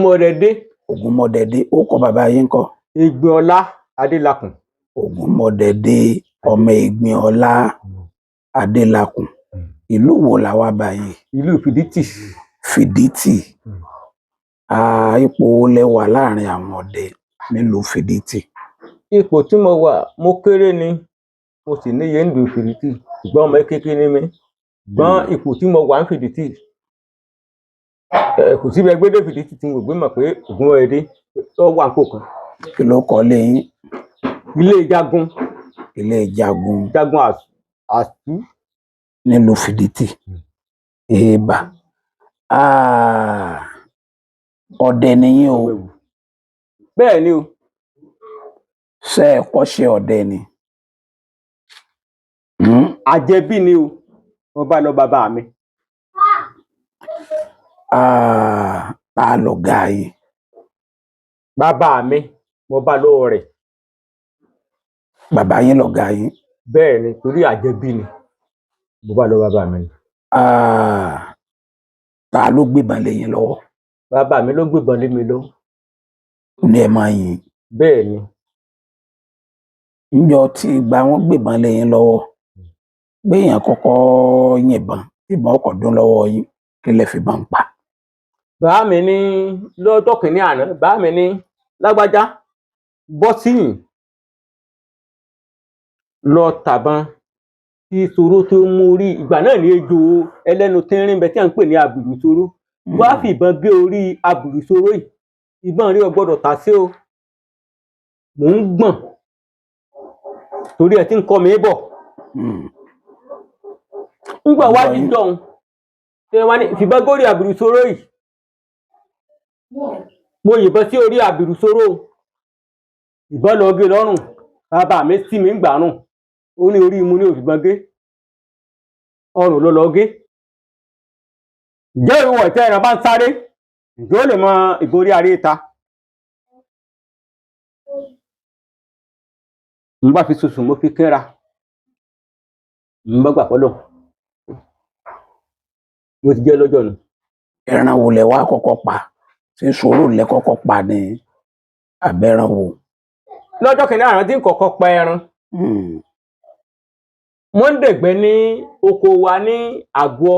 Ògúnmọ́dẹdé. Ògúnmọ́dẹdé. Ó kọ bàbá yín ńkọ́? Ẹgbẹọlá Adélakùn. Ògúnmọ́dẹdé ọmọ Ẹgbẹọlá Adélakùn. Ìlú wo la wá bá yín? Ìlú Fìdítì. Fìdítì. Ipò wo lẹ wà láàrin àwọn ọdẹ nílùú Fìdítì? Ipò tí mo wà, mo kéré ni, mo sì níye nílùú Fìdítì, ṣùgbọ́n ọmọ kékeré ni mí. Ṣùgbọ́n ipò tí mo wà ní Fìdítì, kò síbi ẹgbẹ́ dé Fìdítì tí mo gbé mọ̀ pé Ògúnmọ́dẹdé ó wà nípò kan. Kí ló kọ ilé yín? Ilé Jagun. Ilé Jagun. Jagun Àṣú. Nílùú Fìdítì. Èèbà. Ọdẹ ni yín o. Bẹ́ẹ̀ ni o. Ṣé ẹ kọ́ṣẹ́ ọdẹ ni? Àjẹbí ni o, mo bá lọ bàbá mi. Ta lọ̀gá yín? Bàbá mi, mo bá lọ́wọ́ rẹ̀. Bàbá yín lọ̀gá yín? Bẹ́ẹ̀ ni, torí àjẹbí ni, mo bá lọ bàbá mi ni. Ta ló gbébọn lé yín lọ́wọ́? Bàbá mi ló gbébọn lé mi lọ́wọ́. Ó ní ẹ máa yìn? Bẹ́ẹ̀ ni. Níjọ́ tí ìgbà wọn gbébọn lé yín lọ́wọ́, béèyàn kọ́kọ́ yìnbọn, ìbọn ọkọ̀ dún lọ́wọ́ yín, kí lẹ fi bá ń pa? Bàá mi ní lọ́jọ́ kìíní àná, bàá mi ní lágbájá bọ́ síyìn lọ tàbọn tí ìṣòro tó mú orí ìgbà náà ní ejò ẹlẹ́nu tínrín bẹ tí à ń pè ní abìrùsóró, wá fìbọn gé orí abìrùsóró yìí, ìbọn rí ọ gbọ́dọ̀ tà sí o. Mò ń gbọ̀n torí ẹ ti ń kọ́ mi bọ̀. Ńgbà wá Ọgbọ́n yín. Dídọ̀hún ṣé wọ́n ní fìbọn górí abìrùsóró yìí, mo yìnbọn sí orí abìrùsóró, ìbọn lọ gé lọ́rùn. Bàbá mi sí mi ń gbàrùn, ó ní orí mu ní òfìbọn gé ọrùn ló lọ gé. Ǹjẹ́ ìwọ ìtẹ́ ẹran bá ń sáré, ǹjẹ́ ó lè mọ ìborí aré ta? N bá fi sùsù, mo fi kínra, n bá gbà fọlọ́, mo ti jẹ́ lọ́jọ́ nù. Ẹran wo lẹ wá kọ́kọ́ pa? Ṣé sùúrù lẹ kọ́kọ́ pa ni àbẹ̀ràn wo? Lọ́jọ́ kìnínní àná tí n kọ́kọ́ pa ẹran, wọ́n ń dẹ̀gbẹ́ ní oko wa ní àgọ́.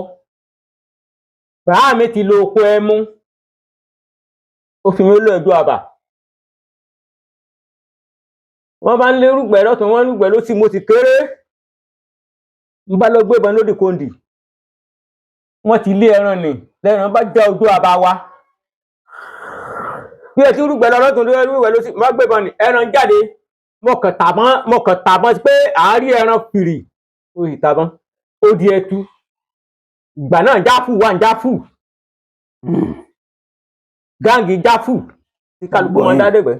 Bàá mi ti lo oko ẹmu, ó fi mí lọ ẹjọ́ àbà. Wọ́n bá ń lérúgbẹ́ lọ́tún, wọ́n ń lúgbẹ́ lósì, mo sì kéré. N bá lọ gbébọn lódì kòndì, wọ́n ti lé ẹran nì lẹ́ran bá já ojú àbá wa. Bí ẹ ti rúgbẹ́ lọ lọ́tún lérúgbẹ́ lósì, mo bá gbébọn nì, ẹran jáde, mo kàn tàbọn, mo kàn tàbọn pé àárí ẹran fìrì, ó sì tàbọn, ó di ẹtu. Ìgbà náà jáfù wà ń jáfù, gáǹgì jáfù tí kálukú wọn dá dẹ̀gbẹ́.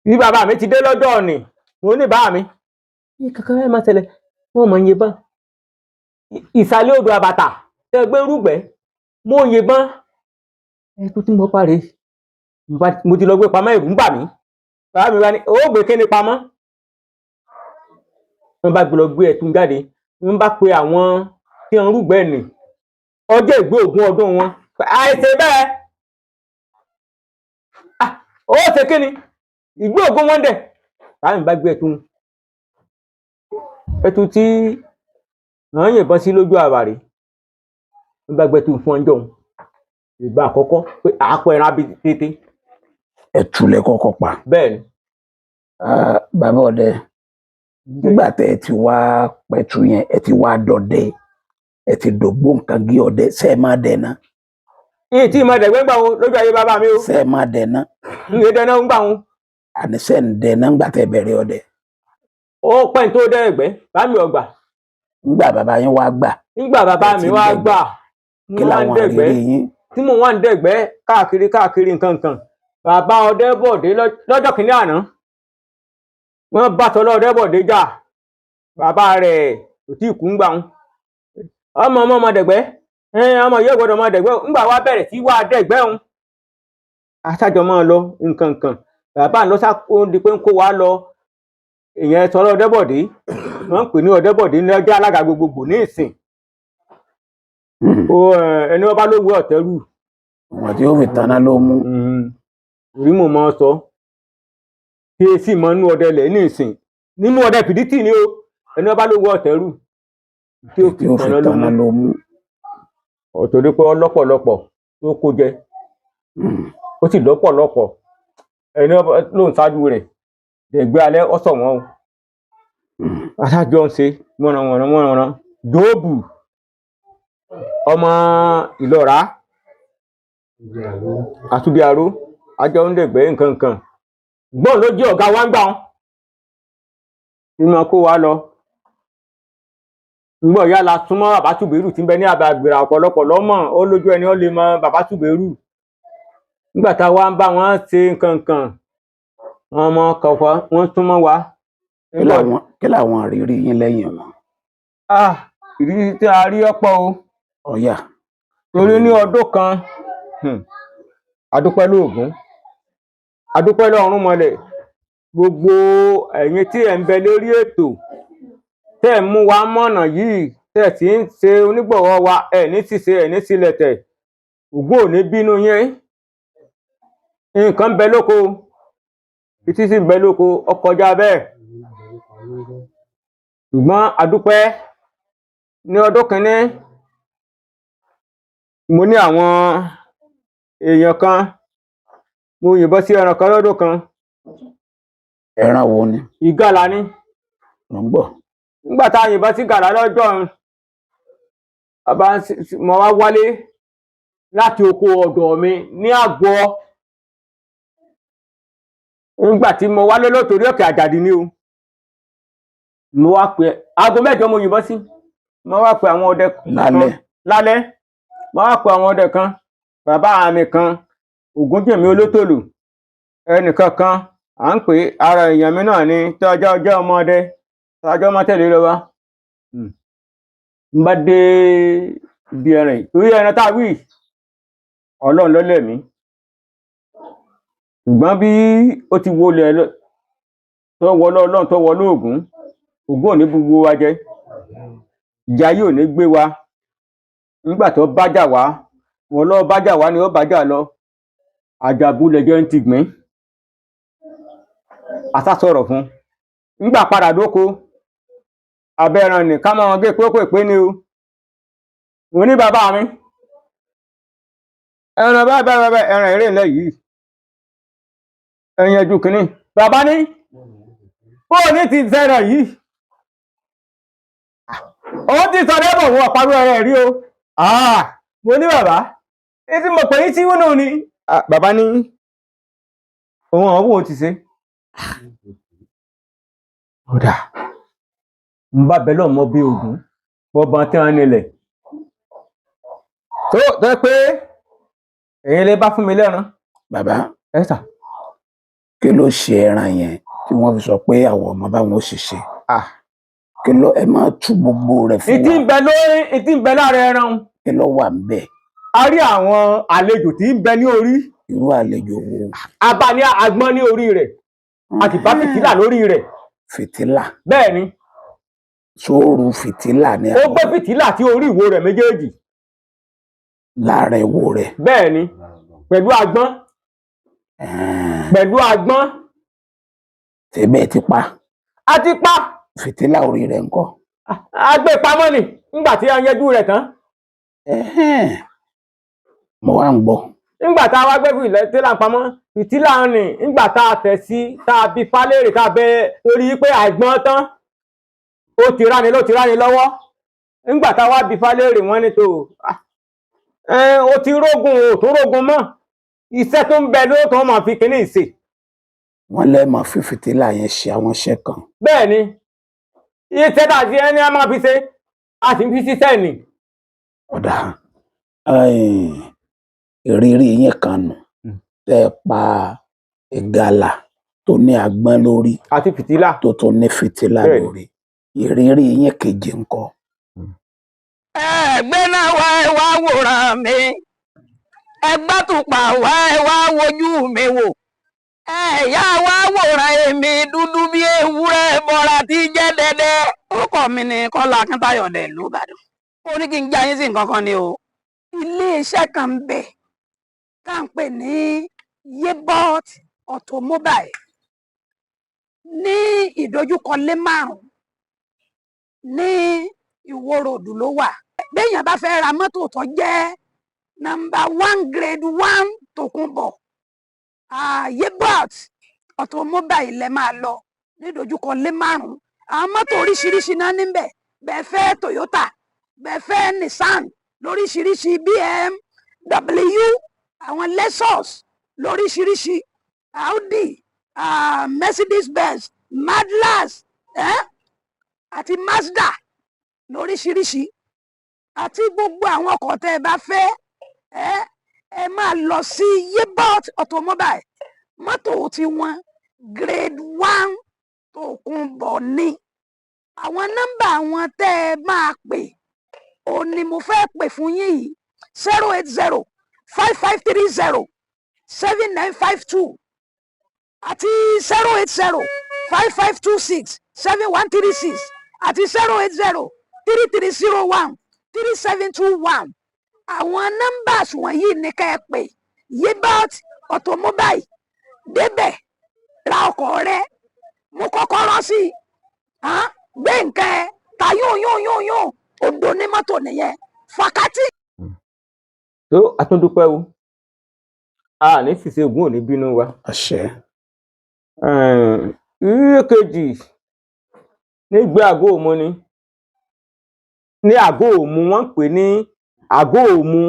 Bí bàbá mi ti dé lọ́jọ́ òní, mo ní bàá mi ní kankan ẹ̀ máa tẹ̀lé wọn mọ̀ ń yìnbọn ìsàlẹ̀ odò àbàtà tẹ́ gbé rúgbẹ́, mo yìnbọn ẹtú tí mo parí, mo ti lọ gbé pamọ́, ẹ̀rù ń bà mí. Bàbá mi bá ní ó gbé kíni pamọ́, wọ́n bá gbé lọ gbé ẹtú jáde, wọ́n bá pe àwọn tí wọ́n rúgbẹ́ nì ọjọ́ ìgbé ogún ọdún wọn àìsè bẹ́ẹ̀. Ó ṣe kíni ìgbé ogún wọn dẹ̀. Bàbá mi bá gbé ẹtú ẹtú tí wọ́n yìnbọn sí lójú àbàrí, wọ́n bá gbé ẹtú fún ọjọ́ òun ìgbà àkọ́kọ́ pé àápọ̀ ẹran abi tètè. Ẹtu lẹ kọ́kọ́ pa? Bẹ́ẹ̀ ni. Bàbá ọdẹ, nígbà tẹ ẹ ti wá pẹ̀tù yẹn, ẹ ti wá dọdẹ, ẹ ti dògbóǹkangí ọdẹ, ṣé ẹ máa dẹná? Yìí tí ìmọ̀ ẹ̀dẹ̀gbẹ́ ń gbà wọn lójú ayé bàbá mi o. Ṣé ẹ máa dẹná? Ń yé dáná ń gbà wọn. Àní ṣé ń dẹná ńgbà tẹ bẹ̀rẹ̀ ọdẹ? Ó pẹ́ ní tó dẹ́gbẹ́ bá mi ọgbà. Ńgbà bàbá yín wá gbà? Nígbà bàbá Ẹ ti mi ń wá dẹ̀gbẹ́. gbà Kí mo wá ń làwọn dẹ̀gbẹ́ àrírí yín? Tí mò ń wá ń dẹ̀gbẹ́ káàkiri káàkiri nǹkan kan, bàbá Ọdẹ́bọ̀dé lọ́jọ́ kìíní àná wọ́n bá tọ́lọ́ Ọdẹ́bọ̀dé jà, bàbá rẹ̀ kò tí ì kú ń gbà wọn. Ọmọ ọmọ ọmọ dẹ̀gbẹ́, ọmọ yóò gbọ́dọ̀ ọmọ dẹ̀gbẹ́ o. Ńgbà wá bẹ̀rẹ̀ sí wá dẹ̀gbẹ́ òun, aṣájọ máa lọ nǹkan kan, bàbá lọ sá, ó di pé ń kó wa lọ. Ìyẹn tọ́lọ́ Ọdẹ́bọ̀dé, wọ́n ń pè ní Ọdẹ́bọ̀dé ní ọjọ́ alága gbogbogbò ní ìsìn. Ó ẹni wọ́n bá lówó ọ̀tẹ́rù. Ìwọ̀n tí ó fi tanná ló mú. Orí mo máa ń sọ kí èsì mọ inú ọdẹ lẹ ní ìsìn nínú ọdẹ fìdítì ni o, ẹni ọba ló wọ ọtẹrù tí ó tí ó fi fi tanná tanná ló ló mú. mú. Ọ̀tọ̀rí pé ọlọ́pọ̀lọpọ̀ tó kó jẹ, ó sì lọ́pọ̀lọpọ̀ ẹni ọba ló ń ṣáájú rẹ̀ dẹ̀gbẹ́ alẹ́ ọ̀sọ̀ wọn o. Aṣáájú ń ṣe wọ̀nranwọ̀nran wọ̀nranwọ̀nran. Jóòbù ọmọ Ìlọ́ra àtúbíaró ajọ ń dẹ̀gbẹ́ nǹkan kan gbọ́n ló jẹ́ ọ̀gá wa ń gbà wọn ìmọ̀ kó wa lọ. Ngbọ̀n ya la súnmọ́ bàbá Tùbẹ́rù tí ń bẹ ní àbàgbèrè ọ̀pọ̀lọpọ̀ lọ́mọ̀ ó lójú ẹni ó lè mọ bàbá Tùbẹ́rù. Nígbà tá a wá ń bá wọn ṣe nǹkan kan, wọn mọ kọfọ wọn súnmọ́ wa. Kí làwọn àrírí yín lẹ́yìn wọn? Ah, ìrírí tí a rí ọ̀pọ̀ o. Ọ̀yà. Torí ní ọdún kan, adúpẹ́ lóògùn, adúpẹ́ lọ́run mọ́lẹ̀, gbogbo ẹ̀yin tí ẹ̀ ń bẹ lórí ètò tẹ́ ẹ̀ ń mú wa mọ̀nà yìí, tẹ́ ẹ̀ sì ń ṣe onígbọ̀wọ́ wa, ẹ̀ ní ṣìṣe, ẹ̀ ní sílẹ̀tẹ̀, Ògún ò ní bínú yín. Nǹkan ń bẹ lóko, ìtí sì ń bẹ lóko ó kọjá bẹ́ẹ̀. Ṣùgbọ́n adúpẹ́ ní ọdún kìíní, mo ní àwọn èèyàn kan, mo yìnbọn sí ẹran kan lọ́dún kan. Ẹran wo ni? Ìgalà ni. Mo ń gbọ́. Nígbà tá a yìnbọn sí ìgalà lọ́jọ́ un, bàbá mo wá wálé láti oko ọ̀dọ̀ mi ní Àgbọ̀. Nígbà tí mo wálé lótorí òkè Àjàdí ni o. Mo wá pe aago 8 mo yìnbọn sí. Mo wá pe àwọn ọdẹ kan Lálẹ́. Lálẹ́. Mo wá pe àwọn ọdẹ kan, bàbá mi kan, Ògúnjìmí Olótòlù, ẹnìkan kan, à ń pè é, ara èèyàn mi náà ni tọ́jọ́ ọjọ́ ọmọdé, tọ́jọ́ ọmọ tẹ̀lé lọ wá. N bá dé ibi ẹran yìí, torí ẹran tá a wí, Ọlọ́run ló lẹ̀mí. Ṣùgbọ́n bí ó ti wọlé ẹ lọ, tó wọlé Ọlọ́run, tó wọlé Ògún, Ògún ò ní bu gbogbo wa jẹ. Ìjà yìí ò ní gbé wa. Nígbà tó bájà wá, wọn lọ bájà wá ni ó bájà lọ. Àjàbulẹ̀ jẹ́ ń ti gbìn. Àṣà sọ̀rọ̀ fún. Nígbà padà dóko, abẹ́ran ní ká máa gé pépèpé ni o. Mo ní bàbá mi. Ẹran báyìí báyìí báyìí, ẹran eré ńlẹ̀ yìí. Ẹyin ẹjú kìíní. Bàbá ní, bó o ní ti sẹ́ran yìí. Ó ti sọ dẹ́bọ̀ wọn ọ̀parú ẹran rí o. Ah, mo ní bàbá, etí mo pè yín tí wúnú ni. Ah, bàbá ní, òun àwọn òun ti ṣe. Ọ̀dà, ń bá bẹ́lọ̀ mọ́ bí Ògún, bọ́ bá tẹ́ wọn nílẹ̀. Tó tẹ́ pé ẹ̀yin lè bá fún mi lẹ́ran. Bàbá, Ẹ sà. kí ló ṣe ẹran yẹn tí wọ́n fi sọ pé àwọn ọmọ báwọn ò ṣiṣẹ́? Ah. Kí ló ẹ máa tú gbogbo rẹ̀ fún Ìtí wa? ń bẹ lórí, ìtí ń bẹ lára ẹran. Kí ló wà ńbẹ̀? A rí àwọn àlejò tí ń bẹ ní orí. Irú àlejò wo? A bá ní agbọ́n ní orí rẹ̀. A sì bá fìtílà lórí rẹ̀. Fìtílà. Bẹ́ẹ̀ ni. Sóòrù fìtílà ni. Ó gbé fìtílà tí orí ìwo rẹ̀ méjèèjì. Lára ìwo rẹ̀. Bẹ́ẹ̀ ni. Pẹ̀lú agbọ́n. Pẹ̀lú agbọ́n. Tẹ́bẹ̀ ti pa. A ti pa. Fìtílà orí rẹ̀ ńkọ́? A gbé pamọ́ ni nígbà tí a yanjú rẹ̀ tán. Mo wá ń gbọ́. Nígbà tá a wá gbé fìtílà pamọ́, fìtílà ni nígbà tá a tẹ̀ sí, tá a bí falẹ́rè, tá a bẹ torí pé àìgbọ́n tán, ó ti ráni ló ti ráni lọ́wọ́. Nígbà tá a wá bí falẹ́rè wọ́n ní tó, ó ti rógun, ò tó rógun mọ́. Iṣẹ́ tó ń bẹ ló tó máa fi kíní ìṣe. Wọ́n lẹ́ máa fi fìtílà yẹn ṣe àwọn iṣẹ́ kan. Bẹ́ẹ̀ ni, iṣẹ́ tá a ti ẹni a máa fi ṣe, a sì ń fi ṣiṣẹ́ nì. Ọ̀dà, ìrírí yín kan nù tẹ́ ẹ pa ìgalà tó ní agbọ́n lórí àti fìtílà tó tún ní fìtílà lórí. Ìrírí yín kejì ńkọ́? Ẹgbẹ́ náà wá, ẹ wá wòran mi, ẹ gbátùpà wá, ẹ wá wojú mi wò, ẹ̀yà wá wòran èmi dúdú bí ewúrẹ́ bọ́ra tí jẹ́ dẹ́dẹ́. Orúkọ mi ni Kọ́lá Akíntayọ̀ dẹ̀ ló Ìbàdàn. Ó ní kí n já yín sí nǹkan kan ni o. Iléeṣẹ́ kan ń bẹ tá à ń pè ní Yebot Automobile ní ìdojúkọ lé márùn ní Ìwó Road ló wà. Béèyàn bá fẹ́ ra mọ́tò tó jẹ́ number one grade one tòkunbọ̀, Yebot Automobile lẹ máa lọ ní ìdojúkọ lé márùn. Àwọn mọ́tò oríṣiríṣi náà níbẹ̀. Bẹ́ẹ̀ fẹ́ Toyota, bẹ́ẹ̀ fẹ́ Nissan lóríṣiríṣi, BMW, àwọn Lexus lóríṣiríṣi, Audi, Mercedes Benz, Mazda, àti Mazda lóríṣiríṣi, àti gbogbo àwọn ọkọ̀ tẹ́ ẹ bá fẹ́, ẹ máa lọ sí Yebot Automobile. Mọ́tò tiwọn grade one tòkunbọ̀ ni. Àwọn nọ́mbà wọn tẹ́ ẹ máa pè, òun ni mo fẹ́ pè fún yín yìí: 08055307952 àti 08055267136 àti 08033013721. Àwọn numbers wọ̀nyí ni ká ẹ pè. Yebot Automobile, débẹ̀, ra ọkọ̀ rẹ, mú kọ́kọ́rọ́ sí i, gbé nǹkan ẹ ta yóò yóò yóò yóò odò ní mọ́tò nìyẹn fàkátì. Tó àtúndúpẹ́ o, a ní fìṣe ògùn ò ní bínú wa. Àṣẹ. Ìrírí kejì nígbà àgọ́ Òmu ni, ní àgọ́ Òmu, wọ́n ń pè ní àgọ́ Òmu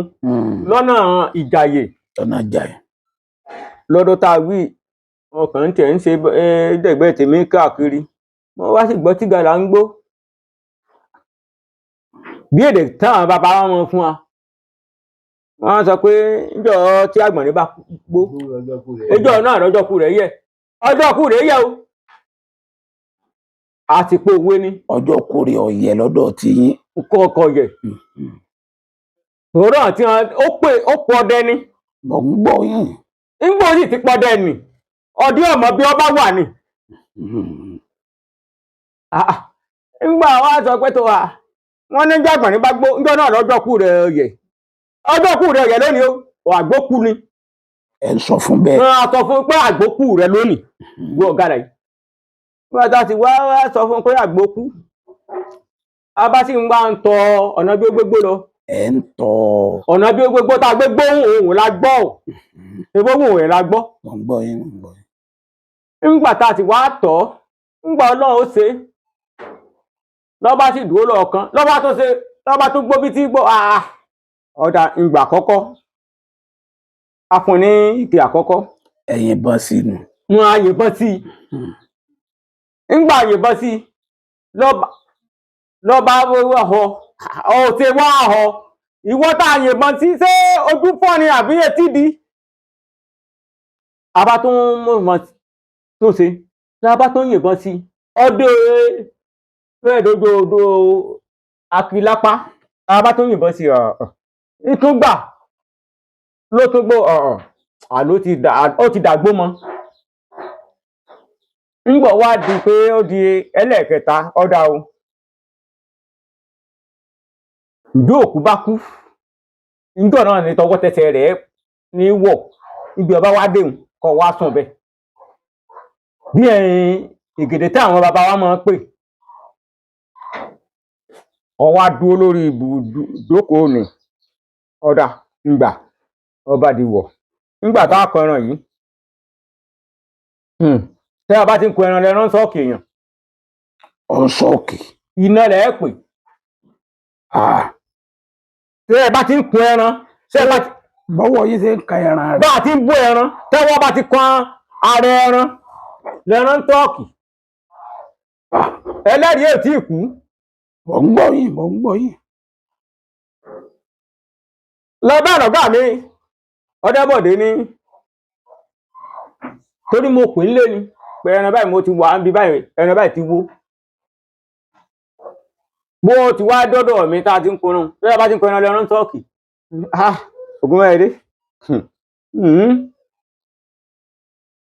lọ́nà Ìjàyè. Lọ́nà Ìjàyè. Lọ́dún tá a wí, ọkàn ń tẹ̀ ń ṣe dẹ̀gbẹ́ tèmi káàkiri, wọ́n wá sì gbọ́ tí gàlà ń gbó bí èdè táwọn bàbá wọn mọ fún wa. Wọ́n sọ pé níjọ́ tí àgbọ̀nrín bá gbó, ọjọ́ náà lọ́jọ́ kú rẹ̀ yẹ, ọjọ́ kú rẹ̀ yẹ o, àti pé òwe ni. Ọjọ́ kórè ọ̀yẹ̀ lọ́dọ̀ tí yín. Kọ̀ọ̀kọ̀ yẹ òwúrọ̀ àti ó pè ó pọ̀ dẹni. Mọ̀ ń gbọ́ yín. Ńgbà ó sì ti pọ̀ dẹni, ọdí ọmọ bí ọba wà ní. Ńgbà wa sọ pé tó wa wọ́n ní jàgbọ̀nrín bá gbó ńjọ́ náà lọ́jọ́ kú rẹ̀ yẹ, ọjọ́ kú rẹ̀ yẹ lónìí o, àgbó kú ni. Ẹ ń sọ fún bẹ́ẹ̀. Wọ́n á sọ fún pé àgbó kú rẹ̀ lónìí, gbọ́ ọ̀gá rẹ̀ yìí. Wọ́n ta ti wá wá sọ fún pé àgbó kú, a bá sì ń wá ń tọ ọ̀nà bí ó gbégbó lọ. Ẹ ń tọ́. Ọ̀nà bí ó gbégbó tá a gbé gbóhùn òun la gbọ́ ò, ìgbóhùn rẹ̀ la gbọ́. Mọ̀ ń gbọ́ yín, mọ̀ ń gbọ́ yín. Ńgbà tá a ti wá tọ̀, ńgbà Ọlọ́run ó ṣe, lọ́ba sì dúró lọ́ọ̀kan, lọ́ba tó ṣe, lọ́ba tó gbó bí tí gbó àà ọ̀dà. Ìgbà àkọ́kọ́ a fún ní ìpè àkọ́kọ́. Ẹ yìnbọn sínú. Wọn á yìnbọn sí i. Ńgbà yìnbọn sí i, lọ́ba họ ọ̀ ṣe wá họ ìwọ tá a yìnbọn sí, ṣé ojú fọ́ ni àbí etí di? A bá tún mú ìbọn tó ṣe, lábá tó yìnbọn sí ọdẹ fẹ́ẹ̀ dojú odò Akílápá, a bá tó yìnbọn sí ọ̀ọ̀ ìtúngbà ló tún gbó ọ̀ọ̀ àló ti dà, ó ti dàgbó mọ́. Ńgbọ̀ wá di pé ó di ẹlẹ́ẹ̀kẹta ọ̀dà o, ìjó òkú bá kú ńjọ́ náà ní tọwọ́ tẹsẹ̀ rẹ̀ ní wọ̀ ibi ọba wá déhùn kọ́ wá sùn bẹ́ẹ̀ bí ẹ̀yin ìgèdè tí àwọn bàbá wa máa ń pè ọ wá dúró lórí ibùdókòó ní ọ̀dà ńgbà ọba di wọ̀ ńgbà tá a kọ ẹran yìí, tẹ́ a bá ti ń kọ ẹran lẹ́ran sọ́ọ̀kì èèyàn. Ọ̀ ń sọ́ọ̀kì. Iná lẹ̀ ẹ́ pè. Tẹ́ ẹ bá ti ń kun ẹran, tẹ́ ẹ bá ti Bọ́wọ́ yín ṣe ń ka ẹran rẹ̀. Bá a ti ń bó ẹran, tẹ́wọ́ bá ti kan ara ẹran lẹ́ran ń tọ́ọ̀kì. Ẹlẹ́rìí ò tí ì kú. Mọ̀ ń gbọ́ yín, mọ̀ ń gbọ́ yín. Lọ bá ọ̀gá mi Ọ̀dẹ́bọ̀dé ní torí mo pè ń lé ni pé ẹran báyìí mo ti wà níbi báyìí, ẹran báyìí ti wó, bó ti wá dọ́dọ̀ mi tá a ti ń korun, bí a bá ti ń korun lẹ́ran ń tọ́ọ̀kì. Ògùn mẹ́rin dé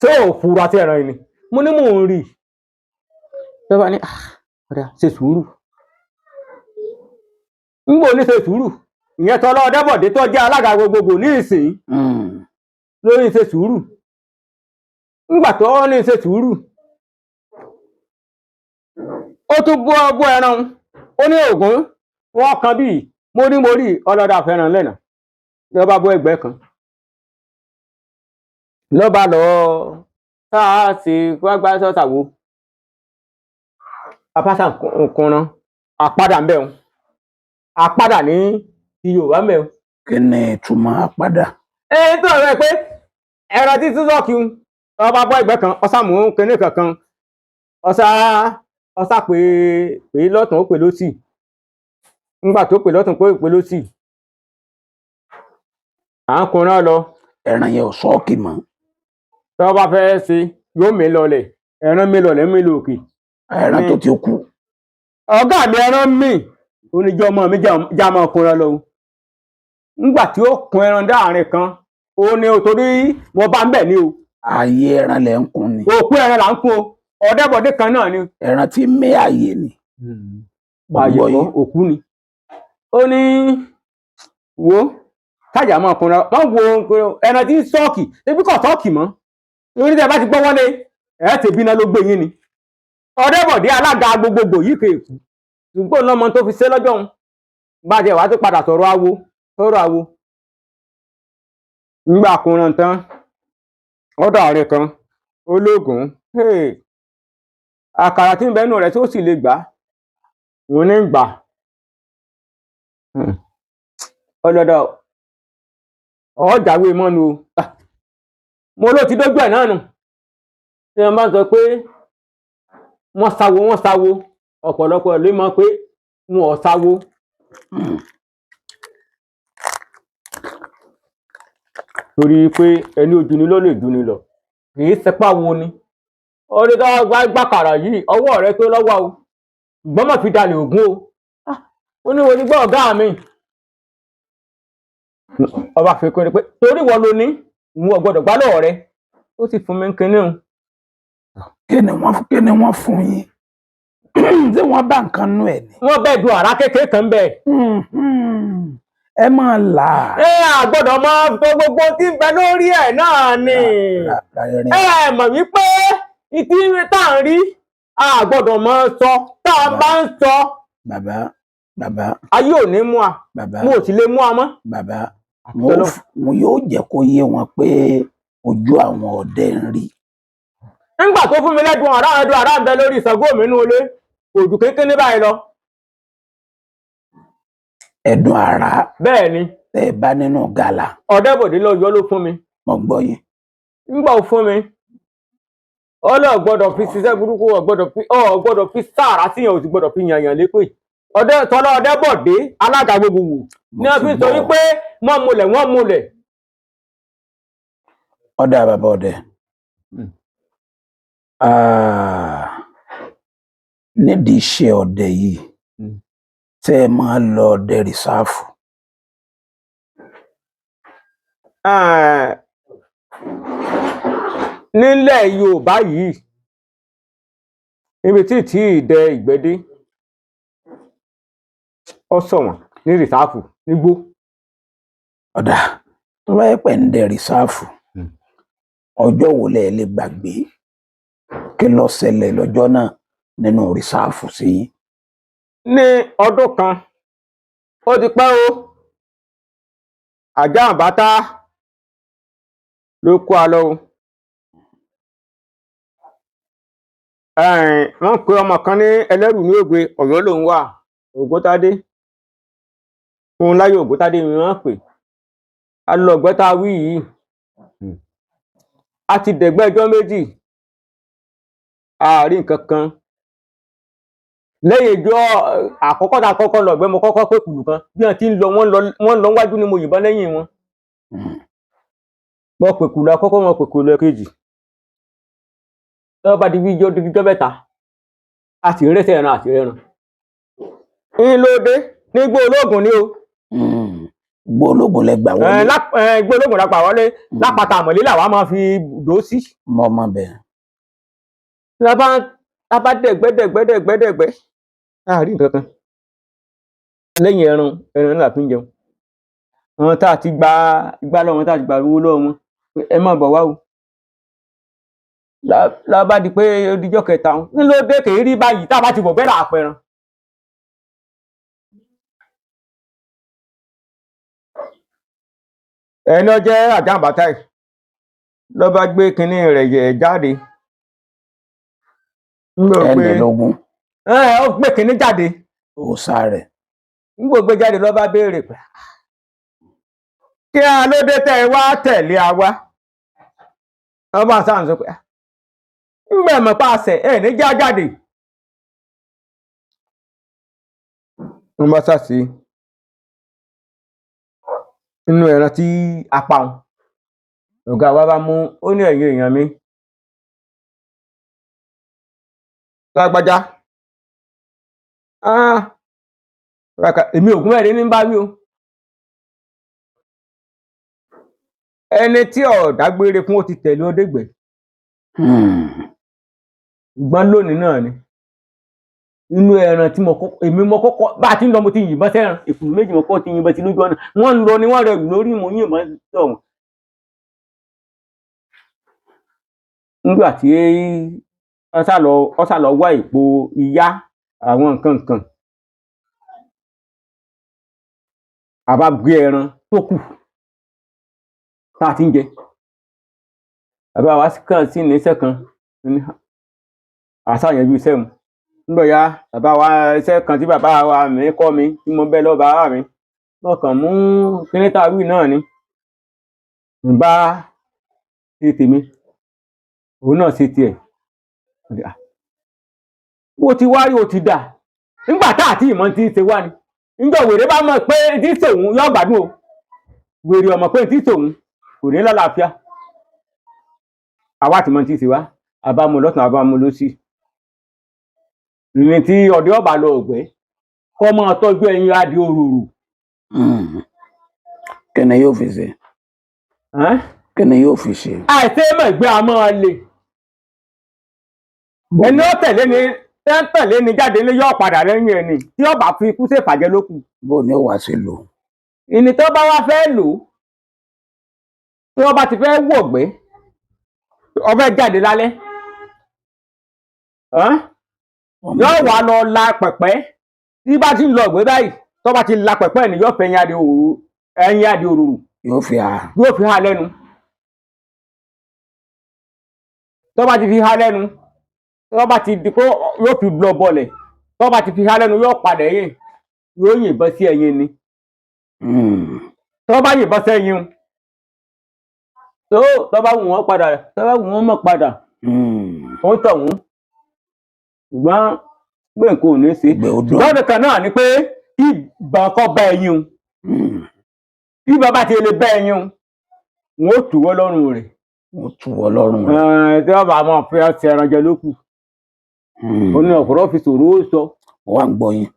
ṣé ò fura tí ẹran yìí ni mo ní mò ń rí lọ́ba ní ọ̀dà ṣe sùúrù, ń gbò ní ṣe sùúrù. Ìyẹn tọ́lá Ọ̀dẹ́bọ̀dé tó jẹ́ alága gbogbogbò ní ìsìn. Lórí ṣe sùúrù. Nígbà tó ní ṣe sùúrù, ó tún bú ọgbọ ẹran, ó ní ògún wọn kan bíi mórí ọlọ́dà fẹ́ràn lẹ́nà lọ́ba bọ́ ẹgbẹ́ kan lọ́ba lọ tá a sì wá gbá sọ́sàwó apáṣà kùnran àpadà ń bẹ̀ wọn, àpadà ní ti Yorùbá ń bẹ̀ wọn. Kí ni ìtumọ̀ àpàdà? Ẹ tó rẹ pé ẹran tí sísọ́ọ̀kì ń ọba bọ́ ẹgbẹ́ kan, ọ̀sà mú kinní kankan, ọ̀sà ọ̀sà pé pé lọ́tún, ó pè lọ́sì. Ńgbà tó pè lọ́tún, pé pè lọ́sì, à ń kunná lọ. Ẹran yẹn ò sọ́ọ̀kì mọ́. Tí wọ́n bá fẹ́ ṣe, yóò mí lọlẹ̀, ẹran mi lọlẹ̀, mi lòkè. Ẹran tó ti kú. Ọ̀gá mi, ẹran mi oníjọ́ ọmọ mi já máa kunra lọ. Ńgbà tí ó kun ẹran dáàrin kan, ó ní o torí mo bá ń bẹ̀ ní o. Ààyè ẹran lẹ ń kun ni? Òkú ẹran là ń kún o, ọ̀dẹ́bọ̀dé kan náà ni. Ẹran tí mí ààyè ni? Ààyè Gbọ́ kọ́ yín. Òkú ni. Ó ní wo kájà máa kunra wọ́n wo ẹran tí ń sọ́ọ̀kì ebi kò sọ́ọ̀kì mọ́, lórí tẹ́ bá ti gbọ́ wọlé ẹ̀ tẹ̀bí náà ló gbé yín ni. Ọ̀dẹ́bọ̀dé alága gbogbogbò yìí kò èkú, ṣùgbọ́n lọ́mọ tó fi ṣe lọ́jọ́ òun bá jẹ́ wàá tó padà sọ̀rọ̀ awo, sọ̀rọ̀ awo. Ńgbà kunran tán, ọ̀dọ̀ ààrẹ kan ológun, hey, àkàrà tí ń bẹ nínú rẹ̀ tó sì lè gbà á, òun ní gbà á. Ọlọ́dọ̀ ọ̀jàwé mọ́nu o. Ah, mo ló ti dójú ẹ̀ náà nù tí wọ́n bá sọ pé wọ́n sáwo, wọ́n sáwo, ọ̀pọ̀lọpọ̀ ló mọ̀ pé wọn ò sáwo. Torí pé ẹni ojú ni ló lè ju ni lọ, kì í sẹpá wo ni orí tó gbá gbàkàrà yìí ọwọ́ rẹ tó lọ́wọ́ o, ṣùgbọ́n má fi dalẹ̀ ògún o. Ah, ó ní wo ni gbọ́ ọ̀gá mi, ọba fi kún ni pé torí wọ́n ló ní òun ò gbọ́dọ̀ gbá lọ́wọ́ rẹ, ó sì fún mi ń kinní o. Kí ni wọ́n fún yín? Ṣé wọ́n bá nǹkan nú ẹ̀ ni? Wọ́n bẹ́ẹ̀ du àrá kékeré kan bẹ́ẹ̀. Mhm. Ẹ máa là á. Ẹ àgbọ́dọ̀ máa tó gbogbo tí ń bẹ lórí ẹ̀ náà ni. Ẹ mọ̀ wípé ìtí tá à ń rí a gbọ́dọ̀ máa sọ, tá a bá ń sọ, Bàbá, bàbá. Ayé ò ní mú a. Bàbá. Mo ò sì lè mú a mọ́. Bàbá, wọn yóò jẹ́ kó yé wọn pé ojú àwọn ọdẹ ń rí. Nígbà tó fún mi lẹ́dùn àrá, ẹ̀dùn àrá ń bẹ lórí Ṣàngó mi nínú ilé, kò jù kékeré báyìí lọ. Ẹ̀dùn àrá? Bẹ́ẹ̀ ni. Tẹ́ ẹ bá nínú gàlà. Ọ̀dẹ́bọ̀dé lọ yọ ló fún mi. Mo gbọ́ yín. Nígbà ó fún mi, ọlọ́ gbọ́dọ̀ fi ṣiṣẹ́ burúkú, ò gbọ́dọ̀ fi, ò gbọ́dọ̀ fi sáàrà síyàn, ò sì gbọ́dọ̀ fi yànyàn lépè. Ọdẹ tọ́lá Ọ̀dẹ́bọ̀dé alága gbogbogbò Mo ní wọ́n ti fi sọ gbọ́. wípé wọ́n múlẹ̀, wọ́n múlẹ̀. Ọ̀dà, bàbá ọdẹ. Ah, nídìí iṣẹ́ ọdẹ yìí, tẹ́ ẹ máa lọ ọdẹ rìsáàfù? Eh, nílẹ̀ Yorùbá yìí, níbi tí tí ìdẹ ìgbẹ́dé ọ sọ̀wọ́n ní rìsáàfù nígbó. Ọ̀dà, tó bá yẹ pé ń dẹ rìsáàfù, ọjọ́ wo lẹ lè gbàgbé? Kí ló ṣẹlẹ̀ lọ́jọ́ náà nínú rìsáàfù sí yín? Ní ọdún kan, ó ti pẹ́ o, àjàǹbátá ló kó a lọ o. Wọ́n pe ọmọ kan ní ẹlẹ́rù ní ògbé Ọ̀yọ́ lòún wà, Ògúntádé òun láyé, Ògúntádé ni wọ́n pè á lọ ọgbẹ́ta wí yìí. A ti dẹ̀gbẹ́ ẹjọ́ méjì, a rí nǹkan kan lẹ́yìn ìjọ àkọ́kọ́ tá a kọ́kọ́ lọ ọ̀gbẹ́. Mo kọ́kọ́ pé kùlù kan bí wọ́n ti ń lọ, wọ́n lọ, wọ́n lọ wájú ni mo yìnbọn lẹ́yìn wọn. Mo pè kùlù àkọ́kọ́, mo pè kùlù ẹ̀kejì, lọ́wọ́ bá di bí ijọ́ ijọ́ mẹ́ta, a sì ń rẹ́sẹ̀ ẹran àti rẹ́ran ń lóde nígbó ológun ni o. Gbó ológun lẹ gbà wọlé? Igbó ológun la pa wọlé, lápáta àmọ̀lé làwa máa fi dò sí. Mọ ọmọ bẹ́ẹ̀. Lábá dẹ̀gbẹ́ dẹ̀gbẹ́ dẹ̀gbẹ́ dẹ̀gbẹ́, láàrin nǹkan kan lẹ́yìn ẹran, ẹran náà la fi ń jẹun. Àwọn tá a ti gba igbá lọ́wọ́ wọn, tá a ti gba owó lọ́wọ́ wọn, Pé ẹ má bọ̀ wá o. La bá di pé ó dijọ́ kẹta ń ló dé kèé rí báyìí tá a bá ti wọ̀ bẹ́ẹ̀ là á pẹran. Ẹni ó jẹ́ àjàǹbátà yìí ló bá gbé kinní rẹ̀ yẹ̀ jáde. Ń lò pé Ẹnìlógún. Ẹ ó gbé kinní jáde. Òòṣà rẹ̀. Ń gbò gbé jáde ló bá béèrè pé kí á ló dé tẹ́ ẹ wá tẹ̀lé a wá. Wọ́n bá sáà ń sọ pé ń gbẹ̀ mọ̀ pa àṣẹ ẹ̀ ní já jáde. Wọ́n bá sàṣì nínú ẹran tí a pa òun. Ọ̀gá wa bá mú ó ní ẹ̀yin èèyàn mi. Lágbájá. Ah! Ràkà èmi ògún mẹ́rin ní bá wí o. Ẹni tí ò dágbére fún ó ti tẹ̀lé ọ dégbẹ́. Ṣùgbọ́n lónìí náà ni. Inú ẹran tí mo kọ́kọ́ èmi mo kọ́kọ́ bá a ti ń lọ mo ti yìnbọn sẹ́ran èkùrú méjì mo kọ́ ti yìnbọn sí lójú ọ̀nà. Wọ́n ń lọ ni wọ́n rẹ̀ lórí mo yìnbọn sọ̀hún. Nígbà tí ó sá lọ wá èpo iyá àwọn nǹkan nǹkan. A bá gbé ẹran tó kù tá a ti ń jẹ. Bàbá wa kàn sí ní iṣẹ́ kan ní a ṣá yanjú iṣẹ́ un. Nígbà yá bàbá wa iṣẹ́ kan tí bàbá wa mi kọ́ mi tí mo bẹ́ lọ́wọ́ bàbá mi. Mo kàn mú kíní tá a wí náà ni. N bá ṣe tèmi, òun náà ṣe tiẹ̀. Bó ti wá rí o ti dà. Nígbà tá àti ìmọ̀ tí ń ṣe wá ni. Níjọ́ wèrè bá mọ̀ pé tí ń ṣòun yóò gbádùn o. Wèrè ò mọ̀ pé tí ń ṣòun kò ní lálàáfíà. Àwa ti mọ̀ tí ń ṣe wá. A bá mú lọ́tùn, a bá mú lósì. Ìrìn tí ọdẹ ọba lọ ọ̀gbẹ́ kọ́ máa tọ́jú ẹyin adìẹ òróró. Kí ni yóò fi ṣe? Kí ni yóò fi ṣe? Àìsè mọ̀ ìgbé a máa le. Ẹni ó tẹ̀lé ni tẹ́ ń tẹ̀lé ni jáde ní yóò padà lẹ́yìn ẹni tí ó bá fi ikú ṣèfàjẹ́ ló kù. Bó ni ó wàá ṣe lò? Ìní tó bá wá fẹ́ lò ó tí wọ́n bá ti fẹ́ wọ̀gbẹ́ ó fẹ́ jáde lálẹ́ yóò wá lọ la pẹ̀pẹ́ tí bá ti ń lọ ọ̀gbẹ́ báyìí tó bá ti la pẹ̀pẹ́ ni yóò fẹ́ ẹyin adìẹ òróró ẹyin adìẹ òróró Yóò fi hà. Yóò fi há lẹ́nu. Tó bá ti fi há lẹ́nu, tó bá ti di pé yóò fi lọ bọlẹ̀, tó bá ti fi há lẹ́nu yóò padà ẹ̀yìn, yóò yìnbọn sí ẹyin ni. Tó bá yìnbọn sẹ́yìn tó bá wù wọ́n padà, tó bá wù wọ́n mọ̀ padà, ó ń tọ̀ wọ́n. Ṣùgbọ́n pé nǹkan ò ní ṣe. Ṣùgbọ́n nìkan náà ni pé kí ìbọn kọ́ bá ẹyin o. Bí bàbá ti lè bá ẹyin o, wọn ó tù wọ́ lọ́rùn rẹ̀. Wọ́n tù wọ́ lọ́rùn rẹ̀. Tí wọ́n bá máa fi ọtí ẹran jẹ lókù. Ó ní ọ̀pọ̀lọpọ̀ fi sòrò ó sọ. Wọ́n à ń gbọ́ yín.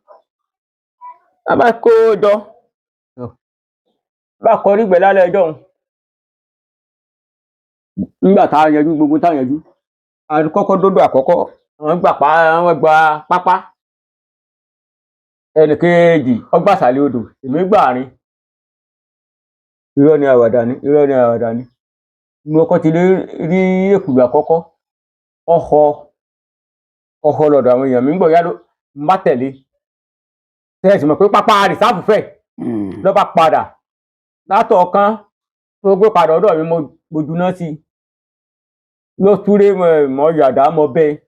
Bàbá kó o jọ. Bá kọrí gbẹ̀ lálẹ́ ẹjọ́ òun. Nígbà tá a yanjú gbogbo tá a yanjú. A kọ́kọ́ dódò àkọ́kọ́. Wọ́n gbà pa wọ́n gba pápá. Ẹnì kejì ọgbà sàlẹ̀ odò, èmi gbà àárín. Irọ́ ni àwàdà ni, irọ́ ni àwàdà ni. Mo kọ́ ti rí èkùrọ́ àkọ́kọ́. Ọ̀họ́ ọ̀họ́ lọ́dọ̀ àwọn èèyàn mi ń gbọ̀ yá ló ń bá tẹ̀lé. Tẹ́sí mọ̀ pé pápá rìsáàfù fẹ̀ ló bá padà. Látọ̀ọ̀kan tó gbé padà ọ̀dọ̀ mi mo juná sí i. Ló túré mọ́ yàdá mọ́ bẹ́ẹ̀.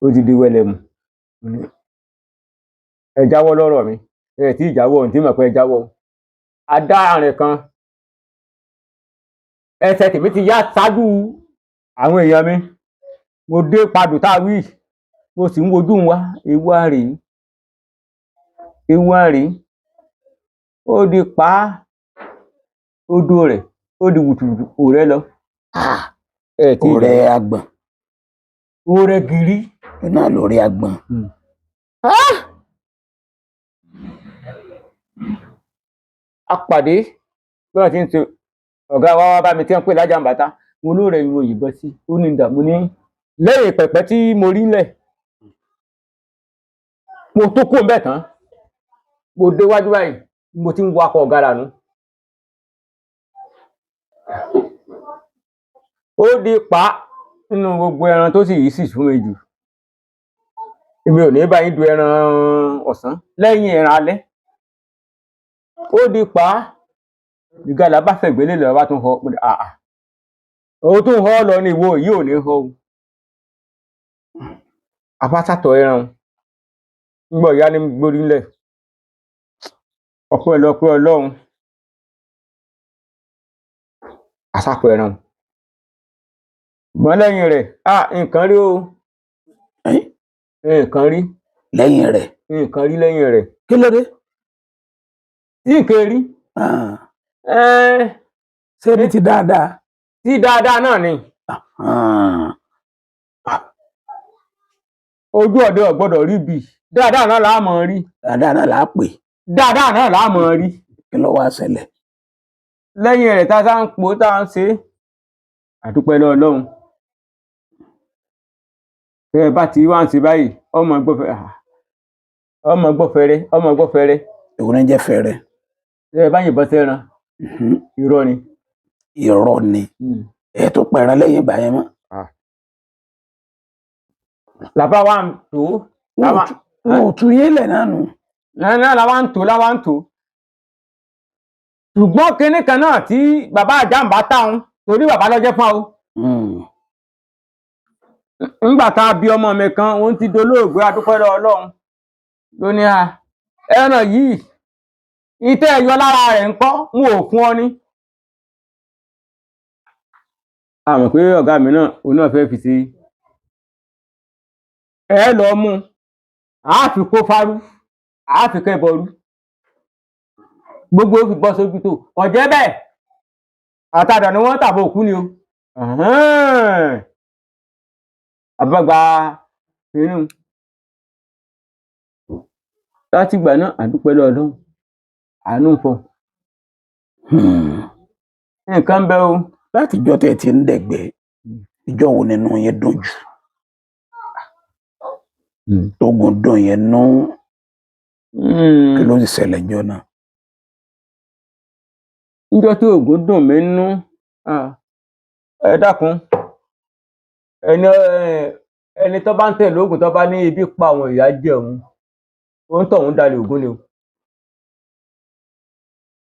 Ó ti di wẹlẹ̀mù. Ẹ jáwọ́ lọ́rọ̀ mi. Ẹ tí ì jáwọ́, ohun tí mọ̀ pé ẹ jáwọ́. A dá àárín kan. Ẹsẹ̀ tèmi ti yá ṣáájú àwọn èèyàn mi. Mo dé padò tá a wí. Mo sì ń wojú wa. Ewu á rèé. Ewu á rèé. Ó di pa á. Ó dó rẹ̀. Ó di wùtùwùtù òrẹ́ lọ. Ẹ tí ì Ọ̀rẹ́ àgbọ̀n. Òrẹ́ gírí. Iná lórí àgbọ̀n. A pàdé bí wọ́n ti ń ṣe ọ̀gá wa wá bá mi tí wọ́n ń pè lájàmbátá. Mo ló rẹ̀ ìwò yìnbọn sí. Ó ní ìdààmú ní lẹ́yìn pẹ̀pẹ́ tí mo rí lẹ̀. Mo tó kó mbẹ̀ tán. Mo déwájú báyìí. Mo ti ń wakọ̀ ọ̀gá lànà. Ó di pa nínú gbogbo ẹran tó sì yìí sì fún mi jù. Èmi ò ní bá yín du ẹran ọ̀sán lẹ́yìn ẹran alẹ́. Ó di pa, ìgalà bá fẹ̀gbẹ́ lélẹ̀, ọba tún họ. Mo ní àà, òun tún họ lọ ní ìwọ yìí ò ní họ o. Àbátàtọ̀ ẹran ńgbọ̀ ìyá ní gbórí ńlẹ̀. Ọpẹ́lọpẹ́ Ọlọ́run, àsàpọ̀ ẹran. Ṣùgbọ́n lẹ́yìn rẹ̀, à nǹkan rí o. Ẹ́n? Nǹkan rí. Lẹ́yìn rẹ̀? Nǹkan rí lẹ́yìn rẹ̀. Kí ló dé? Tí nǹkan rí. Ah, Ẹ́ẹ́, ṣé ní ti dáadáa? tí dáadáa náà ni. Ah, Ojú ọ̀dẹ ò gbọ́dọ̀ rí bi. Dáadáa náà là á mọ̀ rí. Dáadáa náà là á pè. Dáadáa náà là á mọ̀ rí. Kí ló wá ṣẹlẹ̀? Lẹ́yìn rẹ̀, tá a sá ń pò tá a ń ṣe é, àdúpẹ́ lọ́wọ́ Ọlọ́run. Tẹ́ ẹ bá ti wá ń ṣe báyìí, ọmọ gbọ́fẹ́, ọmọ gbọ́fẹ́rẹ́, ọmọ gbọ́fẹ́rẹ́. Èwo ní jẹ́ fẹ́rẹ́? Tẹ́ ẹ bá yìnbọn sẹ́ran, irọ́ ni. Irọ́ ni? Ẹ tó pẹran lẹ́yìn ìgbà yẹn mọ́? Làbá wa ń tò ó. Wọn ò tún yín lẹ̀ náà nù. Náà làwa ń tò, làwa ń tò. Ṣùgbọ́n kinní kan náà tí bàbá àjàmbá táwọn torí bàbá lọ́jẹ́ fún wa o. Ńgbà tá a bí ọmọ mi kan, òun ti dolóògbé, adúpẹ́ lọ́wọ́ Ọlọ́run, ló ní a ẹran yìí ìtẹ́ ẹ̀yọ lára rẹ̀ ńkọ́, n ò fún ọ ní. A mọ̀ pé ọ̀gá mi náà, òun náà fẹ́ fi ṣe ẹ lọ mú un, a fi kó fárú, a fi kẹ́ bọrú, gbogbo ó fi bọ́ sójú tó ọ̀jẹ́ bẹ́ẹ̀. Àtàdà ni wọ́n tàbí òkú ni o. Àbágbà inú látìgbà náà, àdúpẹ́ lọ́dún, àánú ń fọ. Nǹkan ń bẹ o. Látijọ́ tẹ́ ẹ ti ń dẹ̀gbẹ́, ìjọ́ wo nínú yín dùn jù, tógun dùn yẹn nú? Kí ló sì ṣẹlẹ̀ ńjọ́ náà? Níjọ́ tí oògùn dùn mí nú, ẹ dákun, ẹni ẹni tó bá ń tẹ̀lé oògùn, tó bá ní ibi pa àwọn ìyá jẹ òun, òun tọ̀hún dalẹ̀ ògùn ni o.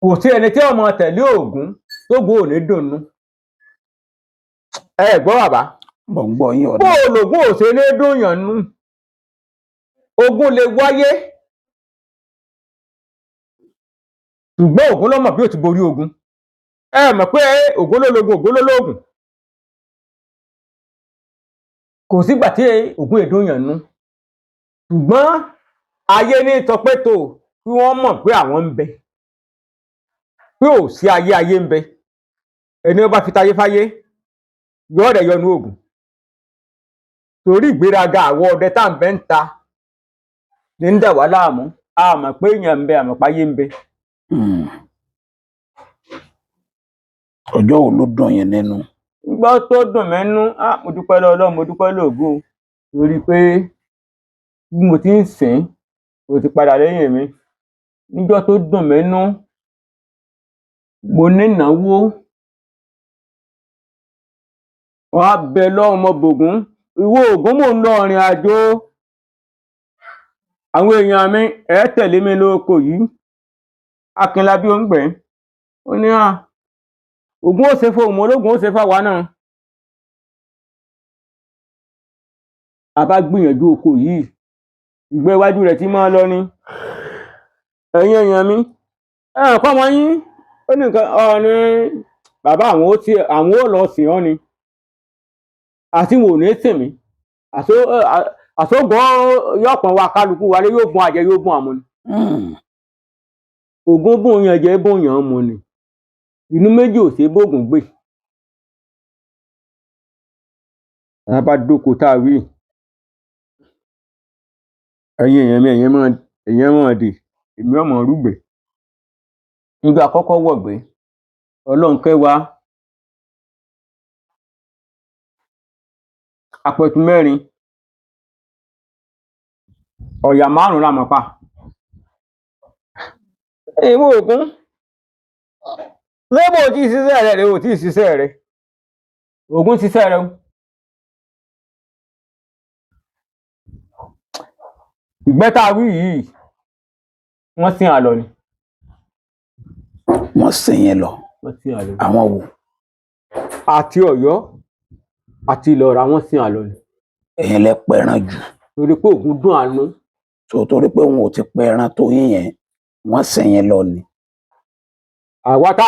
Kò sí ẹni tí ọmọ tẹ̀lé ògùn tógun ò ní dùn nú. Ẹ gbọ́ bàbá. Mọ̀ ń gbọ́ yín. Bó Ọ̀dà. o lògùn ò ṣe ní dùn yàn nú, ogun lè wáyé, ṣùgbọ́n ògùn ló mọ̀ bí ó ti borí ogun. Ẹ mọ̀ pé ògùn ló logun, ògùn ló lóògùn. Kò sígbà tí ògùn èdè yàn nú, ṣùgbọ́n ayé ní tọpẹ́tò kí wọ́n mọ̀ pé àwọn ń bẹ, pé ò sí ayé, ayé ń bẹ. Ẹni ó bá fi tayé fáyé yọ rẹ̀ yọnu ògùn, torí ìgbéraga àwọn ọdẹ tá à ń bẹ ń ta ní ń dà wá láàmú. A mọ̀ pé èèyàn ń bẹ, àmọ̀ páyé ń bẹ. Ọjọ́ wo ló dùn yín nínú? Gbọ́ tó dùn mí nú, á mo dúpẹ́ lọ́wọ́ Ọlọ́run, mo dúpẹ́ lóògùn o, torí pé bí mo ti ń sìn ín, kò ti padà lẹ́yìn mi. Níjọ́ tó dùn mí nú, mo nínáwó, wọn á bẹ lọ́hùn, mo bògún, ìwọ ògún, mò ń lọ ìrìn àjò, àwọn èèyàn mi ẹ̀ tẹ̀lé mi lóko yìí. Akínlábí ó ń gbẹ́, ó ní à ògún ó ṣe fún òun, ológun ó ṣe fáwa náà. A bá gbìyànjú oko yìí, ìgbẹ́ iwájú rẹ̀ tí máa lọ ni. Ẹ̀yin èèyàn mi, ẹ kọ́ ọmọ yín, ó ní nǹkan ọ ní bàbá àwọn ó tiẹ̀, àwọn ó lọ sìn ọ́ ni, àti wọn ò ní sìn mí. Àsógbọ́n yọ̀pọ̀ wa, kálukú wálé yóò bùn àjẹ, yóò bùn àmú ni. Ògún bùn yàn jẹ, bùn yàn mu ni. Inú méjì ò ṣeé bóògùn gbé. Tá a bá dóko tá a wí, ẹ̀yin èèyàn mi, ẹ̀yin máa dè, èmi ọmọ rúgbẹ. Nígbà àkọ́kọ́ wọ̀gbẹ́, Ọlọ́run kẹ́ wa, apẹtu mẹ́rin, ọ̀yà márùn-ún la mọ̀ pa. Ìwọ ògún Lébò tí ì ṣiṣẹ́ rẹ̀ rẹ̀ ò tí ì ṣiṣẹ́ rẹ̀. Ògún ṣiṣẹ́ rẹ̀ o. Ìgbẹ́ tá a wí yìí, wọ́n sin àlọ́ ni. Wọ́n sìn yẹn lọ? Wọ́n sin àlọ́ ni. Àwọn wo? Àti Ọ̀yọ́ àti Ìlọra, wọ́n sin àlọ́ ni. Ẹ̀yin lẹ pẹran jù? Torí pé Ògún dùn àánú. Tó torí pé wọn ò ti pẹran tó yín yẹn, wọ́n sìn yẹn lọ ni? Àwa tá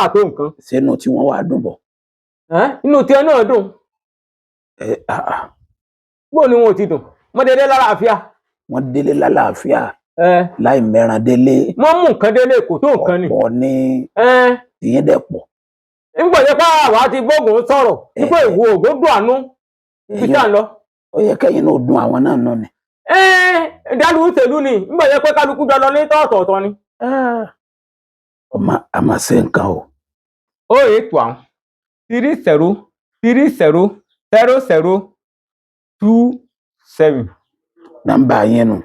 a tó nǹkan. Sínú tí wọ́n wá dùn bọ̀? Ẹ́n, inú tiẹ̀ náà dùn. Ẹ ah, ah, Bó ni wọn ò ti dùn? Wọ́n dédé lálàáfíà. Wọ́n délé lálàáfíà? Ẹ́n, láì mẹ́ran délé? Wọ́n mú nǹkan délé, kò tó nǹkan ni. Ọ̀pọ̀ ní Ẹ́n, tìyín dẹ̀ pọ̀. Nígbà jẹ́ pé àwa ti gbógun sọ̀rọ̀ wípé ìwọ Ògún dùn àánú ibi tá à ń lọ. Ó yẹ kẹ́yìn náà dùn àwọn náà nù ni. Ẹ́n, dálù tèlú ni nígbà jẹ́ pé kálukú jọ lọ ní tọ̀ọ̀tọ̀ọ̀tọ̀ ni. Ọmọ a máa ṣe nǹkan o. 08130300027. Nọ́mbà yín nù?